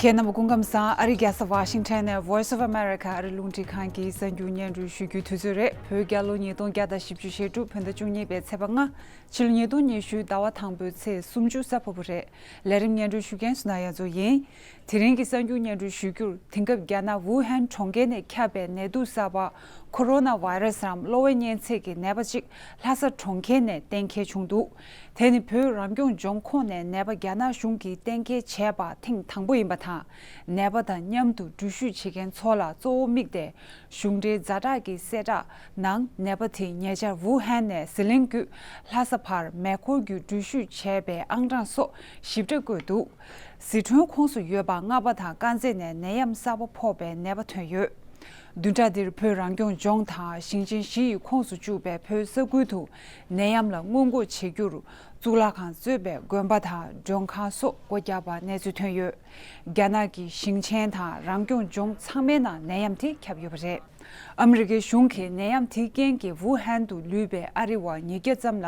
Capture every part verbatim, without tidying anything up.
ཁྱེད་རྣམ་པ་སྐུ་ཁམས་བཟང་། ཨ་རིའི་རྒྱལ་ས་ཝ་ཤིང་ཊོན་ནས་Voice of America ཨ་རི་རླུང་འཕྲིན་ཁང་གི་གསར་འགྱུར་སྙན་སྒྲོན་ཞུ་རྒྱུའི་དུས་ཚོད་རེད། བོད་རྒྱལ་ལོ་ཉིས་སྟོང་བརྒྱ་དང་བཞི་བཅུ་ཞེ་དྲུག་བོད་ཟླ་བཅུ་གཉིས་པའི་ཚེས་པ་ལྔ། ཕྱི་ལོ་ཉིས་སྟོང་ཉི་ཤུ་ཟླ་བ་དང་པོའི་ཚེས་སུམ་ཅུ་གཟའ་ཕུར་བུ་རེད། ལས་རིམ་སྙན་སྒྲོན་ཞུ་མཁན་སུ་ན་ཡ་མཚོ་ཡིན། དེ་རིང་གི་གསར་འགྱུར་སྙན་སྒྲོན་ཞུ་རྒྱུར། དེང་སྐབས་རྒྱ་ནག་ཝུ་ཧན་གྲོང་ཁྱེར་ནས་ཁྱབ་པའི་ནད་དུག་གསར་པ་ཁོ་རོ་ན་བྷའི་ར་སི་རམ་གློ་བའི་གཉན་ཚད་ཀྱི་ནད་པ་གཅིག་ལྷ་ས་གྲོང་ཁྱེར་ནས་གཏན་འཁེལ་བྱུང་འདུག་དེ་ནི་བོད་རང་སྐྱོང་ལྗོངས་ཁོངས་ནས་ནད་པ་རྒྱ་ནག་གཞུང་གིས་གཏན་འཁེལ་བྱས་པ་ཐེངས་དང་པོ་ཡིན་པ་དང་། ནད་པ་དང་མཉམ་དུ་འགྲུལ་བཞུད་བྱེད་མཁན་ཚོ་ལ་གཙོ་བོ་དམིགས་ཏེ། གཞུང་འབྲེལ་ཛ་དྲག་གི་གསལ་བསྒྲགས་ནང་ནད་པ་དེ་ཉེ་ཆར་ཝུ་ཧན་ནས་ཟི་ལིང་བརྒྱུད་ལྷ་ས་བར་མེ་འཁོར་བརྒྱུད་འགྲུལ་བཞུད་བྱས་པའི་ཨང་གྲངས་སོགས་ཞིབ་ཕྲ་བཀོད་འདུག་ཟི་ཁྲོན་ཁོངས་སུ་ཡོད་པ་ལྔ་པ་དང་དཀར་མཛེས་ནས་ནད་ཡམས་གསར་པ་ཕོག་པའི་ནད་པ་ཐོན་ཡོད། བདུན་ཕྲག་འདིར་བོད་རང་སྐྱོང་ལྗོངས་དང་ཞིང་ཆེན་བཞི་ཡི་ཁོངས་སུ་བཅུག་པའི་བོད་ས་ཁུལ་དུ་ནད་ཡམས་ལ་སྔོན་འགོག་བྱེད་རྒྱུར་གཙུག་ལག་ཁང་གཙོས་པའི་དགོན་པ་དང་མགྲོན་ཁང་སོགས་སྒོ་བརྒྱབ་པ་གནས་ཚུལ་ཐོན་ཡོད། རྒྱ་ནག་གི་ཞིང་ཆེན་དང་རང་སྐྱོང་ལྗོངས་ཚང་མའི་ནང་ནད་ཡམས་དེ་ཁྱབ་ཡོད་པ་རེད། ཨ་མི་རི་ཀའི་གཞུང་གིས་ནད་ཡམས་དེའི་རྐྱེན་གྱིས་ཝུ་ཧན་དུ་ལུས་པའི་ཨ་རི་བ་ཉིས་བརྒྱ་ཙམ་ལ་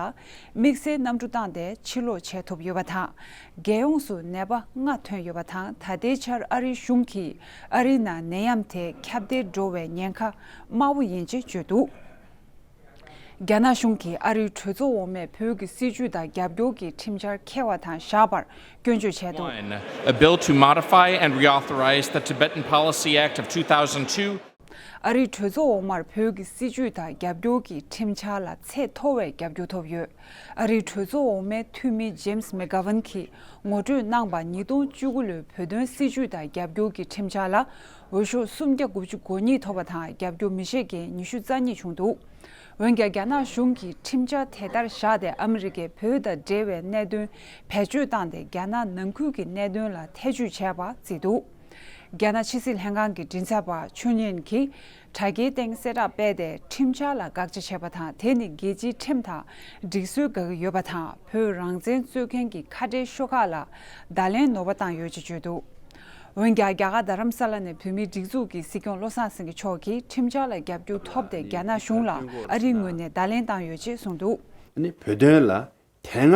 དམིགས་བསལ་གནམ་གྲུ་བཏང་སྟེ་ཕྱིར་ལོག་བྱས་ཐུབ་ཡོད་པ་དང་། རྒྱལ་ཡོངས་སུ་ནད་པ་ལྔ་ཐོན་ཡོད་པ་དང་། ད་ལྟའི་ཆར་ཨ་རིའི་གཞུང་གིས་ཨ་རིའི་ནང་ནད་ཡམས་དེ་ཁྱབ་གདལ་འགྲོ་བའི་ཉེན་ཁ་དམའ་བོ་ཡིན་ཅེས་བརྗོད་འདུག་རྒྱ་ནག་གཞུང་གིས་ཨ་རིའི་གྲོས་ཚོགས་འོག་མས་བོད་ཀྱི་སྲིད་བྱུས་དང་རྒྱབ་སྐྱོར་གྱི་ཁྲིམས་འཆར་འཁྱེར་བ་དང་བཞག་པར་སྐྱོན་བརྗོད་བྱས་འདུག One, a bill to modify and reauthorize the Tibetan Policy Act of two thousand two. ཨ་རིའི་གྲོས་ཚོགས་འོག་མར་བོད་ཀྱི་སྲིད་བྱུས་དང་རྒྱབ་སྐྱོར་གྱི་ཁྲིམས་འཆར་ལ་ཚད་མཐོ་བའི་རྒྱབ་སྐྱོར་ཐོབ་ཡོད། ཨ་རིའི་གྲོས་ཚོགས་འོག་མའི་འཐུས་མི་ཇེམ་སི་མེག་གྷ་ཝན་གྱིས་ངོ་སྤྲོད་གནང་བ། ཉིས་སྟོང་བཅུ་དགུ་ལོའི་བོད་དོན་སྲིད་བྱུས་དང་རྒྱབ་སྐྱོར་གྱི་ཁྲིམས་འཆར་ལ་འོས་ཤོག་སུམ་བརྒྱ་དགུ་བཅུ་གོ་གཉིས་ཐོབ་པ་དང་། རྒྱབ་སྐྱོར་མི་བྱེད་མཁན་ཉི་ཤུ་རྩ་གཉིས་བྱུང་འདུག་འོན་ཀྱང་རྒྱ་ནག་གཞུང་གིས་ཁྲིམས་འཆར་དེ་ལྟར་བཞག་སྟེ་ཨ་མི་རི་ཀས་བོད་དང་འབྲེལ་བའི་གནད་དོན་བེད་སྤྱོད་བཏང་སྟེ་རྒྱ་ནག་ནང་ཁུལ་གྱི་གནད་དོན་ལ་ཐེ་ཇུས་བྱས་པ་བརྩིས་འདུག་རྒྱ་ནག་ཕྱི་སྲིད་ལྷན་ཁང་གི་མགྲིན་ཚབ་པ་ཆུ་ཉེན་གྱིས་དྲ་རྒྱའི་སྟེང་གསལ་བསྒྲགས་སྤེལ་ཏེ། ཁྲིམས་འཆར་ལ་དགག་བྱ་བྱས་པ་དང་། དེ་ནི་རྒྱལ་སྤྱིའི་ཁྲིམས་དང་སྒྲིག་སྲོལ་འགལ་གྱི་ཡོད་པ་དང་། བོད་རང་བཙན་རྩོད་མཁན་གྱི་ཁ་བྲལ་ཤོག་ཁག་ལ་བརྡ་ལན་ནོར་བ་བཏང་ཡོད་ཅེས་བརྗོད་འདུག་འོན་ཀྱང་རྒྱ་གར་རྡ་རམ་ས་ལ་ནས་བོད་མིའི་སྒྲིག་འཛུགས་ཀྱི་སྲིད་སྐྱོང་བློ་བཟང་སེང་གེ་མཆོག་གིས་ཁྲིམས་འཆར་ལ་རྒྱབ་སྐྱོར་ཐོབ་སྟེ་རྒྱ་ནག་གཞུང་ལ་ཨ་རིའི་ངོས་ནས་བརྡ་ལན་བཏང་ཡོད་ཅེས་གསུངས་འདུག་ཨ་ནི་བོད་དོན་ལ་དེ་སྔ་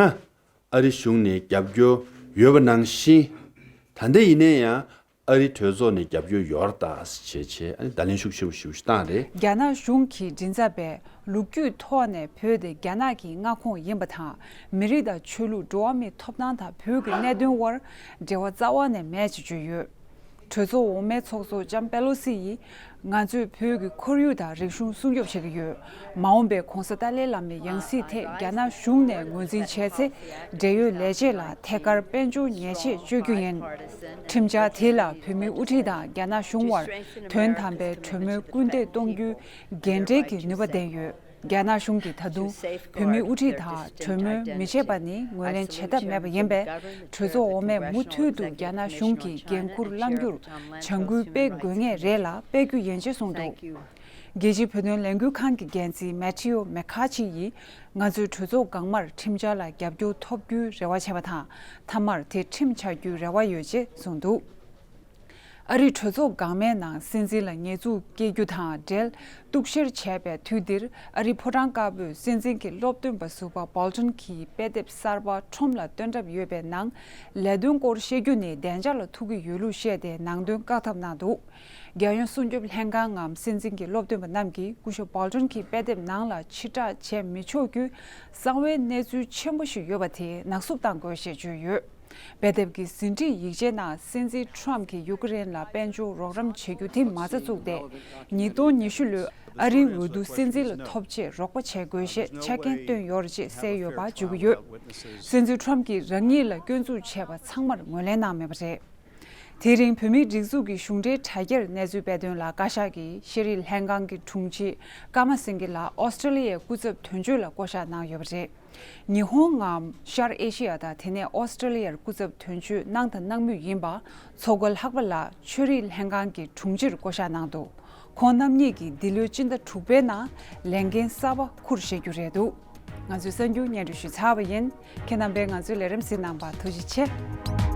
ཨ་རི་གཞུང་ནས་རྒྱབ་སྐྱོར་ཡོད་པ་ནང་བཞིན། ད་ལྟ་ཡིན་ན་ཡང་ཨ་རི་གྲོས་ཚོགས་ནས་རྒྱབ་སྐྱོར་ཡོད་རེད་ད་ཟེར་བྱས་བྱས། ཨ་ནི་བརྡ་ལན་ཤུགས་ཆེ་བོ་ཞེ་པོ་ཞིག་བཏང་རེད། རྒྱ་ནག་གཞུང་གི་མགྲིན་ཚབ་པས་ལོ་རྒྱུས་ཐོག་ནས་བོད་དེ་རྒྱ་ནག་གི་མངའ་ཁོངས་ཡིན་པ་དང་། མི་རིགས་དང་ཆོས་ལུགས། འགྲོ་བ་མིའི་ཐོབ་ཐང་དང་བོད་ཀྱི་གནད་དོན་དབར་འབྲེལ་བ་རྩ་བ་ནས་མེད་ཅེས་བརྗོད་ཡོད། གྲོས་ཚོགས་འོག་མའི་ཚོགས་གཙོ་ལྕམ་པེ་ལོ་སི་ཡིས། ང་ཚོས་བོད་ཀྱི་ཁོར་ཡུག་དང་རིག་གཞུང་སྲུང་སྐྱོབ་བྱེད་ཀྱི་ཡོད། མ་འོངས་པའི་༧གོང་ས་ཏཱ་ལའི་བླ་མའི་ཡང་སྲིད་ཐད་རྒྱ་ནག་གཞུང་ནས་ངོས་འཛིན་བྱས་ཚེ། འབྲེལ་ཡོད་ལས་བྱེད་ལ་ཐད་ཀར་དཔལ་འབྱོར་ཉེས་ཆད་གཅོད་རྒྱུ་ཡིན། ཁྲིམས་འཆར་དེ་ལ་བོད་མིའི་དབུ་ཁྲིད་དང་རྒྱ་ནག་གཞུང་དབར་དོན་དམ་པའི་གྲོས་མོལ་སྐུལ་འདེད་གཏོང་རྒྱུའི་འགན་འཁྲིའི་ནུས་པ་ལྡན་ཡོད། རྒྱ་ནག་གཞུང་གིས་ད་དུང་བོད་མིའི་དབུ་ཁྲིད་དང་གྲོས་མོལ་མི་བྱེད་པ་ནི་ངོས་ལེན་བྱེད་ཐབས་མེད་པ་ཡིན་པས། གྲོས་ཚོགས་འོག་མས་མུ་མཐུད་དུ་རྒྱ་ནག་གཞུང་གི་འགན་འཁུར་བླང་རྒྱུར་བྱ་འགུལ་སྤེལ་དགོས་ངེས་རེད་ལ་སྤེལ་རྒྱུ་ཡིན་ཅེས་གསུངས་འདུག་རྒྱལ་སྤྱིའི་བོད་དོན་ལས་འགུལ་ཁང་གི་འགན་འཛིན་མེ་ཐེའུ་མེ་ཁ་ཆི་ཡིས། ང་ཚོས་གྲོས་ཚོགས་སྒང་མར་ཁྲིམས་འཆར་ལ་རྒྱབ་སྐྱོར་ཐོབ་རྒྱུའི་རེ་བ་བྱས་པ་དང་། མཐའ་མར་དེ་ཁྲིམས་ཆགས་རྒྱུའི་རེ་བ་ཡོད་ཅེས་གསུངས་འདུག་ཨ་རིའི་གྲོས་ཚོགས་སྒང་མའི་ནང་སྲིད་འཛིན་ལ་ཉེས་འཛུགས་སྐྱེལ་རྒྱུ་དང་འབྲེལ་གཏུག་བཤེར་བྱས་པའི་དུས་འདིར། ཨ་རིའི་ཕོ་བྲང་དཀར་པོས་སྲིད་འཛིན་གྱི་སློབ་སྟོན་པ་ཟུར་པ་བྷོལ་ཊོན་གྱི་དཔེ་དེབ་གསར་པ་ཁྲོམ་ལ་སྟོན་གྲབས་ཡོད་པའི་ནང་ལས་དོན་སྐོར་བཤད་རྒྱུ་ནི་བདེ་འཇགས་ལ་ཐུག་གི་ཡོད་ལུགས་བཤད་དེ་ནང་དོན་བཀག་ཐབས་གནང་འདུག་རྒྱལ་ཡོངས་སྲུང་སྐྱོབ་ལྷན་ཁང་ངམ་སྲིད་འཛིན་གྱི་སློབ་སྟོན་པ་རྣམས་ཀྱིས་སྐུ་ཞབས་བྷོལ་ཊོན་གྱི་དཔེ་དེབ་ནང་ལ་ཕྱིར་བསྒྲགས་བྱེད་མི་ཆོག་རྒྱུའི་གསང་བའི་གནས་ཚུལ་ཆེན་པོ་ཞིག་ཡོད་པ་དེ་ནག་བསུབ་གཏང་དགོས་ཞེས་བརྗོད་ཡོད། དཔེ་དེབ་ཀྱི་ཟིན་བྲིས་ཡིག་ཆའི་ནང་སྲིད་འཛིན་ཊམ་གྱིས་ཡུ་ཀེ་རེན་ལ་དཔལ་འབྱོར་རོགས་རམ་བྱེད་རྒྱུ་དེ་མ་རྩ་བཙུགས་ཏེ། ཉིས་སྟོང་ཉི་ཤུ་ལོའི་ཨ་རིའི་འོས་བསྡུ་སྲིད་འཛིན་ལ་ཐོབ་ཆེད་རོགས་པ་བྱེད་དགོས་ཞེས་ཆ་རྐྱེན་བཏོན་ཡོད་རེད་ཅེས་གསལ་ཡོད་པ་བརྗོད་ཀྱི་ཡོད། སྲིད་འཛིན་ཊམ་གྱིས་རང་ཉིད་ལ་སྐྱོན་འཛུགས་བྱས་པ་ཚང་མར་ངོས་ལེན་གནང་མེད་པ་རེད། དེ་རིང་བོད་མིའི་སྒྲིག་འཛུགས་ཀྱི་གཞུང་འབྲེལ་དྲ་རྒྱར་གནས་ཚུལ་སྤེལ་དོན་ལ་བཀའ་ཤག་གིས་ཤེས་རིག་ལྷན་ཁང་གི་དྲུང་ཆེ་ཀརྨ་སེང་གེ་ལགས་ཨོ་སི་ཀྲི་ལི་ཡའི་སྐུ་ཚབ་དོན་གཅོད་ལ་བསྐོ་གཞག་གནང་ཡོད་པ་རེད། ཉི་ཧོང་ངམ་ཤར་ཨེ་ཤི་ཡ་དང་དེ་ནས་ཨོ་སི་ཀྲི་ལི་ཡར་སྐུ་ཚབ་དོན་གཅོད་གནང་དང་གནང་མུས་ཡིན་པ་མཚོ་སྒོ་ལྷག་པ་ལགས་ཆོས་རིག་ལྷན་ཁང་གི་དྲུང་ཆེར་བསྐོ་གཞག་གནང་འདུག་ཁོང་རྣམ་གཉིས་ཀྱིས་འདི་ལོའི་སྤྱི་ཟླ་དྲུག་པའི་ནང་ལས་འགན་གསར་པ་འཁུར་བཞེས་རྒྱུ་རེད་འདུག་ང་ཚོས་གསར་འགྱུར་སྙན་སྒྲོན་ཞུས་ཚར་བ་ཡིན། ཁྱེད་རྣམ་པས་ང་ཚོའི་ལས་རིམ་གཟིགས་གནང་བར་ཐུགས་རྗེ་ཆེ།